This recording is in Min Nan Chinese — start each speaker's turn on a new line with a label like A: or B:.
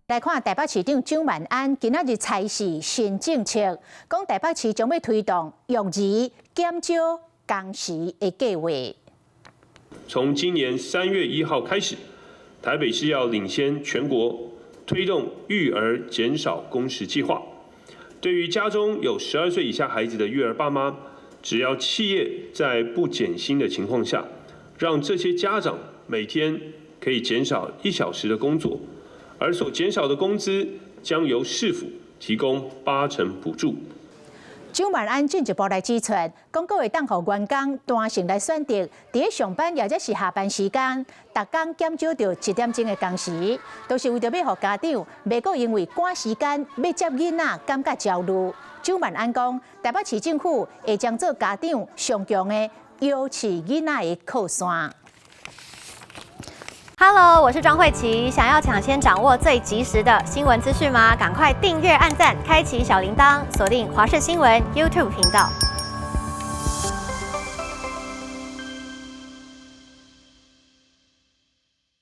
A: 來看台北市長蔣萬安今仔日開示新政策，講台北市將欲推動育兒減少工時的計劃。
B: 從今年3月1號開始，台北市要領先全國推動育兒減少工時計劃。對於家中有12歲以下孩子的育兒爸媽，只要企業在不減薪的情況下，讓這些家長每天可以減少1小時的工作，而所減少的工資將由市府提供8成補助。
A: 蔣萬安進一步來指出，講閣會當予員工彈性來選擇，佇咧上班抑者是下班時間，逐工減少著1點鐘的工時，都是為著欲予家長袂閣因為趕時間欲接囡仔感覺焦慮。蔣萬安講，台北市政府會將做家長上強的優飼囡仔的靠山。
C: Hello，我是莊慧琪。想要搶先掌握最及時的新聞資訊嗎？趕快訂閱、按讚、開啟小鈴鐺，鎖定華視新聞 YouTube 頻道。